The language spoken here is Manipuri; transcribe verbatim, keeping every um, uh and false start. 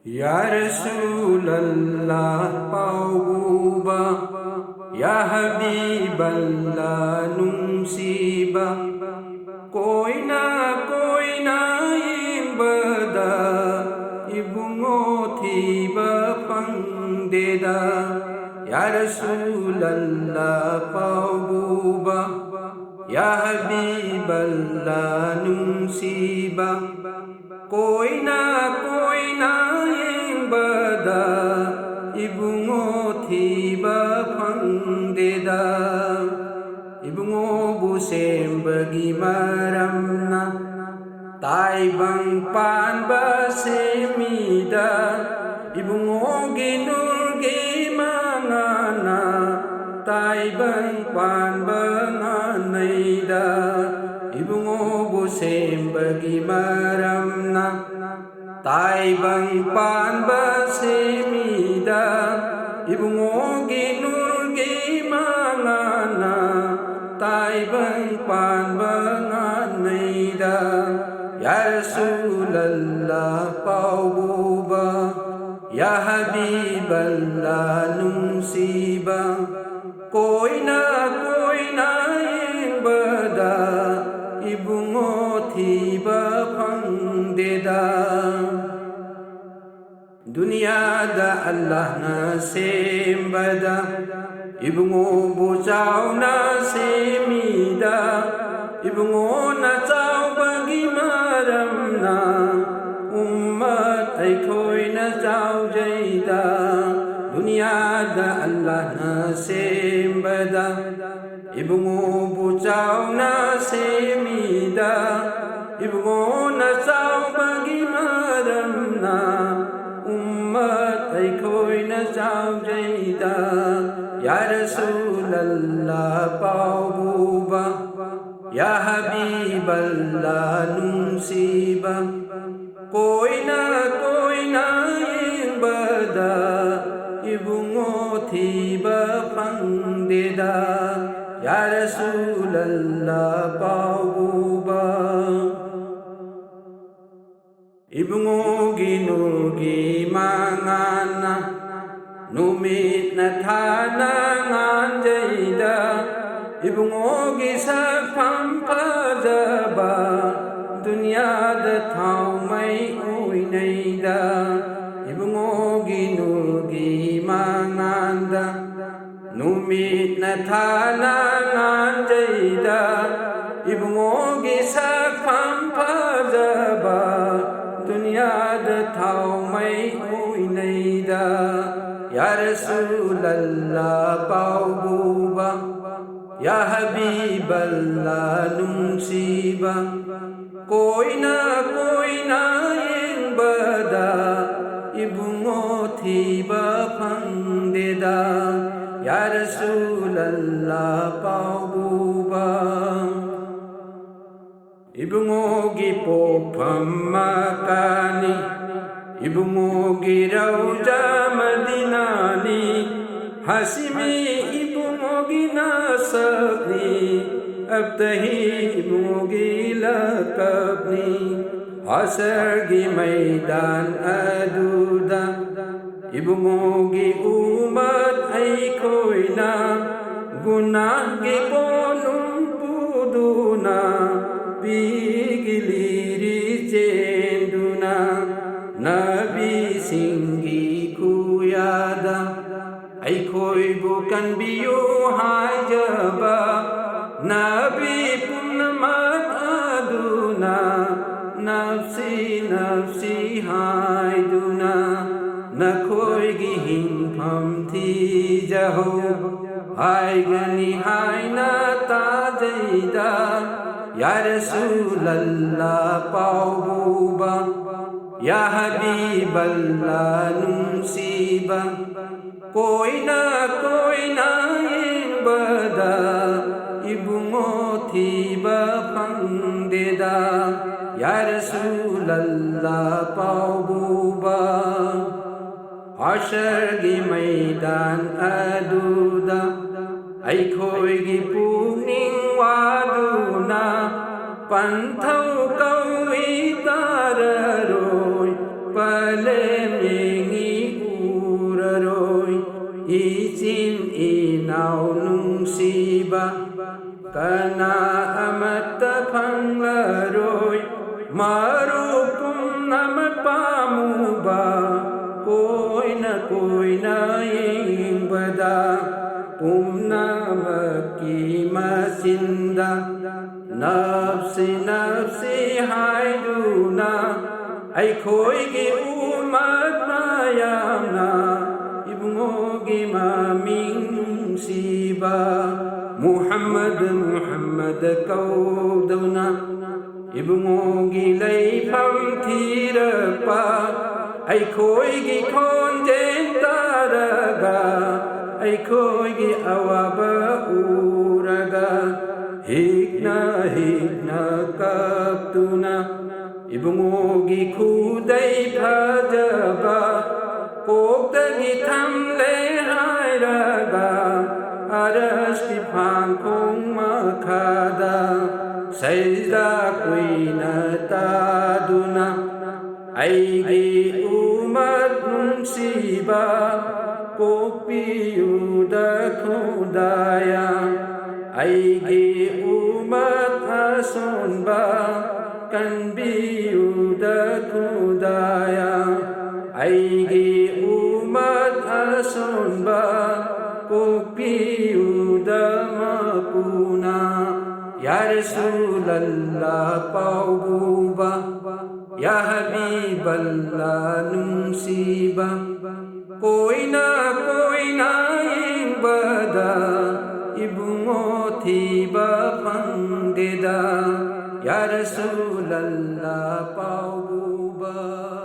ꯌꯥ ꯔꯁꯨꯂꯜꯂꯥ ꯄꯥꯎꯕꯨꯕ, ꯌꯥ ꯍꯕꯤꯕꯜꯂꯥ ꯅꯨꯡꯁꯤꯕ, ꯀꯣꯏꯅ ꯀꯣꯏꯅ ꯌꯦꯡꯕꯗ ꯏꯕꯨꯡꯉꯣ ꯊꯤꯕ ꯐꯪꯗꯦꯗ꯫ ꯌꯥ ꯔꯁꯨꯂꯜꯂꯥ ꯄꯥꯎꯕꯨꯕ, ꯌꯥ ꯍꯕꯤꯕꯜꯂꯥ ꯅꯨꯡꯁꯤꯕ, ꯀꯣꯏꯅ ꯀꯣꯏꯅ ꯌꯦꯡꯕꯗ ꯏꯕꯨꯡꯉꯣ ꯊꯤꯕ ꯐꯪꯗꯦꯗ꯫ ꯏꯕꯨꯡꯉꯣꯕꯨ ꯁꯦꯝꯕꯒꯤ ꯃꯔꯝꯅ ꯇꯥꯏꯕꯪ ꯄꯥꯟꯕ ꯁꯦꯝꯃꯤꯗ꯫ ꯏꯕꯨꯡꯉꯣꯒꯤ ꯅꯨꯔꯒꯤ ꯃꯉꯥꯅ ꯇꯥꯏꯕꯪ ꯄꯥꯟꯕ ꯉꯥꯟꯅꯩꯗ꯫ ꯏꯕꯨꯡꯉꯣꯕꯨ ꯁꯦꯝꯕꯒꯤ ꯃꯔꯝꯅ ꯇꯥꯏꯕꯪ ꯄꯥꯟꯕ ꯁꯦꯝꯃꯤꯗ꯫ ꯏꯕꯨꯡꯉꯣꯒꯤ ꯅꯨꯔꯒꯤ ꯃꯉꯥꯅ ꯇꯥꯏꯕꯪ ꯄꯥꯟꯕ ꯉꯥꯟꯅꯩꯗ꯫ ꯌꯥ ꯔꯁꯨꯂꯜꯂꯥ ꯄꯥꯎꯕꯨꯕ, ꯌꯥ ꯍꯕꯤꯕꯜꯂꯥ ꯅꯨꯡꯁꯤꯕ, ꯀꯣꯏꯅ ꯀꯣꯏꯅ ꯌꯦꯡꯕꯗ ꯏꯕꯨꯡꯉꯣ ꯊꯤꯕ ꯐꯪꯗꯦꯗ꯫ ꯗꯨꯅꯤꯌꯥꯗ ꯑꯜꯂꯥꯍꯅ ꯁꯦꯝꯕꯗ ꯏꯕꯨꯡꯉꯣꯕꯨ ꯆꯥꯎꯅ ꯁꯦꯝꯃꯤꯗ꯫ ꯏꯕꯨꯡꯉꯣꯅ ꯆꯥꯎꯕꯒꯤ ꯃꯔꯝꯅ ꯎꯝꯃꯠ ꯑꯩꯈꯣꯏꯅ ꯆꯥꯎꯖꯩꯗ꯫ ꯗꯨꯅꯤꯌꯥꯗ ꯑꯜꯂꯥꯍꯅ ꯁꯦꯝꯕꯗ ꯏꯕꯨꯡꯉꯣꯕꯨ ꯆꯥꯎꯅ ꯁꯦꯝꯃꯤꯗ꯫ ꯏꯕꯨꯡꯉꯣꯅ ꯆꯥꯎꯕꯒꯤ ꯃꯔꯝꯅ ꯎꯝꯃꯠ ꯑꯩꯈꯣꯏꯅ ꯆꯥꯎꯖꯩꯗ꯫ ꯌꯥ ꯔꯁꯨꯂꯜꯂꯥ ꯄꯥꯎꯕꯨꯕ, ꯌꯥ ꯍꯕꯤꯕꯜꯂꯥ ꯅꯨꯡꯁꯤꯕ, ꯀꯣꯏꯅ ꯀꯣꯏꯅ ꯌꯦꯡꯕꯗ ꯏꯕꯨꯡꯉꯣ ꯊꯤꯕ ꯐꯪꯗꯦꯗ꯫ ꯌꯥ ꯔꯁꯨꯂꯜꯂꯥ ꯄꯥꯎꯕꯨꯕ, ꯏꯕꯨꯡꯉꯣꯒꯤ ꯅꯨꯔ ꯒꯤ ꯃꯉꯥꯜꯅ ꯅꯨꯃꯤꯠꯅ ꯊꯥꯅ ꯉꯥꯟꯖꯩꯗ, ꯏꯕꯨꯡꯉꯣꯒꯤ ꯁꯛꯐꯝ ꯐꯖꯕ ꯗꯨꯅꯤꯌꯥꯗ ꯊꯥꯎꯃꯩ ꯑꯣꯏꯅꯩꯗ, ꯏꯕꯨꯡꯉꯣꯒꯤ ꯅꯨꯔꯒꯤ ꯃꯉꯥꯜꯗ ꯅꯨꯃꯤꯠꯅ ꯊꯥꯅ ꯉꯥꯟꯖꯩꯗ, ꯏꯕꯨꯡꯉꯣꯒꯤ ꯁꯛꯐꯝ ꯐꯖꯕ ꯗꯨꯅꯤꯌꯥꯗ ꯊꯥꯎꯃꯩ ꯑꯣꯏꯅꯩꯗ꯫ ꯌꯥ ꯔꯁꯨꯂꯜꯂꯥ ꯄꯥꯎꯕꯨꯕ, ꯌꯥ ꯍꯕꯤꯕꯜꯂꯥ ꯅꯨꯡꯁꯤꯕ, ꯀꯣꯏꯅ ꯀꯣꯏꯅ ꯌꯦꯡꯕꯗ ꯏꯕꯨꯡꯉꯣ ꯊꯤꯕ ꯐꯪꯗꯦꯗ꯫ ꯌꯥ ꯔꯁꯨꯂꯜꯂꯥ ꯄꯥꯎꯕꯨꯕ, ꯏꯕꯨꯡꯉꯣꯒꯤ ꯄꯣꯛꯐꯝ ꯃꯛꯀꯥꯅꯤ, ꯏꯕꯨꯡꯉꯣꯒꯤ ꯔꯧꯖꯥ ꯃꯗꯤꯅꯥꯅꯤ, ꯍꯥꯁꯤꯃꯤ ꯏꯕꯨꯡꯉꯣꯒꯤ ꯅꯁꯛꯅꯤ, ꯑꯕꯇꯍꯤ ꯏꯕꯨꯡꯉꯣꯒꯤ ꯂꯀꯕꯅꯤ꯫ ꯍꯁꯔꯒꯤ ꯃꯩꯗꯥꯟ ꯑꯗꯨꯗ ꯏꯕꯨꯡꯉꯣꯒꯤ ꯎꯃꯠ ꯑꯩꯈꯣꯏꯅ ꯒꯨꯅꯥꯍꯒꯤ ꯄꯣꯠꯂꯨꯝ ꯄꯨꯗꯨꯅ ꯄꯤꯒꯤ ꯂꯤꯔꯤ ꯆꯦꯟꯗꯨꯅ ꯅꯕꯤꯁꯤꯡꯒꯤ ꯈꯨꯌꯥꯗ ꯑꯩꯈꯣꯏꯕꯨ ꯀꯟꯕꯤꯌꯨ ꯍꯥꯏꯖꯕ ꯅꯕꯤ ꯄꯨꯝꯅꯃꯛ ꯑꯗꯨꯅ ꯅꯞꯁꯤ ꯅꯞꯁꯤ ꯍꯥꯏꯗꯨꯅ ꯅꯈꯣꯏꯒꯤ ꯍꯤꯡꯐꯝ ꯊꯤꯖꯍꯧ ꯍꯥꯏꯒꯅꯤ ꯍꯥꯏꯅ ꯇꯥꯖꯩꯗ꯫ ꯌꯥ ꯔꯁꯨꯂꯜꯂꯥ ꯄꯥꯎꯕꯨꯕ, ꯌꯥ ꯍꯕꯤꯕꯜꯂꯥ ꯅꯨꯡꯁꯤꯕ, ꯀꯣꯏꯅ ꯀꯣꯏꯅ ꯌꯦꯡꯕꯗ ꯏꯕꯨꯡꯉꯣ ꯊꯤꯕ ꯐꯪꯗꯦꯗ꯫ ꯌꯥ ꯔꯁꯨꯂꯜꯂꯥ ꯄꯥꯎꯕꯨꯕ, ꯍꯁꯔꯒꯤ ꯃꯩꯗꯥꯟ ꯑꯗꯨꯗ ꯑꯩꯈꯣꯏꯒꯤ ꯄꯨꯛꯅꯤꯡ ꯋꯥꯗꯨꯅ ꯄꯟꯊꯧ ꯀꯧꯏ ꯇꯥꯔꯔꯣꯏ ꯄꯂꯦ ꯃꯔꯨꯞ ꯄꯨꯝꯅꯃꯛ ꯄꯥꯝꯃꯨꯕ, ꯀꯣꯏꯅ ꯀꯣꯏꯅ ꯌꯦꯡꯕꯗ, ꯄꯨꯝꯅꯃꯛꯀꯤ ꯃꯆꯤꯟꯗ ꯅꯞꯁꯤ ꯅꯞꯁꯤ ꯍꯥꯏꯗꯨꯅ, ꯑꯩꯈꯣꯏꯒꯤ ꯎꯃꯠ ꯃꯌꯥꯝꯅ ꯏꯕꯨꯡꯉꯣꯒꯤ ꯃꯃꯤꯡ ꯅꯨꯡꯁꯤꯕ ꯃꯨꯍꯝꯃꯗ, ꯃꯨꯍꯝꯃꯗ ꯀꯧꯗꯨꯅ, ꯏꯕꯨꯡꯉꯣꯒꯤ ꯂꯩꯐꯝ ꯊꯤꯔꯛꯄ, ꯑꯩꯈꯣꯏꯒꯤ ꯈꯣꯟꯖꯦꯜ ꯇꯥꯔꯒ, ꯑꯩꯈꯣꯏꯒꯤ ꯑꯋꯥꯕ ꯎꯔꯒ, ꯍꯤꯛꯅ ꯍꯤꯛꯅ ꯀꯞꯇꯨꯅ, ꯏꯕꯨꯡꯉꯣꯒꯤ ꯈꯨꯗꯩ ꯐꯖꯕ ꯀꯣꯛꯇꯒꯤ ꯊꯝꯂꯦ ꯍꯥꯏꯔꯒ, ꯑꯔꯁꯀꯤ ꯐꯥꯡꯈꯣꯡ ꯃꯈꯥꯗ ꯁꯩꯗꯥ ꯀꯨꯏꯅ ꯇꯥꯗꯨꯅ, ꯑꯩꯒꯤ ꯎꯃꯠ ꯅꯨꯡꯁꯤꯕ ꯀꯣꯛꯄꯤꯌꯨꯗ ꯈꯨꯗꯥꯌꯥ, ꯑꯩꯒꯤ ꯎꯃꯠ ꯑꯁꯣꯟꯕ ꯀꯟꯕꯤꯌꯨꯗ ꯈꯨꯗꯥꯌꯥ, ꯑꯩꯒꯤ ꯎꯃꯠ ꯑꯁꯣꯟꯕ ꯀꯣꯛꯄꯤꯌꯨꯗ ꯃꯄꯨꯅ꯫ ꯌꯥ ꯔꯁꯨꯂꯜꯂꯥ ꯄꯥꯎꯕꯨꯕ, ꯌꯥ ꯍꯕꯤꯕꯜꯂꯥ ꯅꯨꯡꯁꯤꯕ, ꯀꯣꯏꯅ ꯀꯣꯏꯅ ꯌꯦꯡꯕꯗ ꯏꯕꯨꯡꯉꯣ ꯊꯤꯕ ꯐꯪꯗꯦꯗ꯫ ꯌꯥ ꯔꯁꯨꯂꯜꯂꯥ ꯄꯥꯎꯕꯨꯕ꯫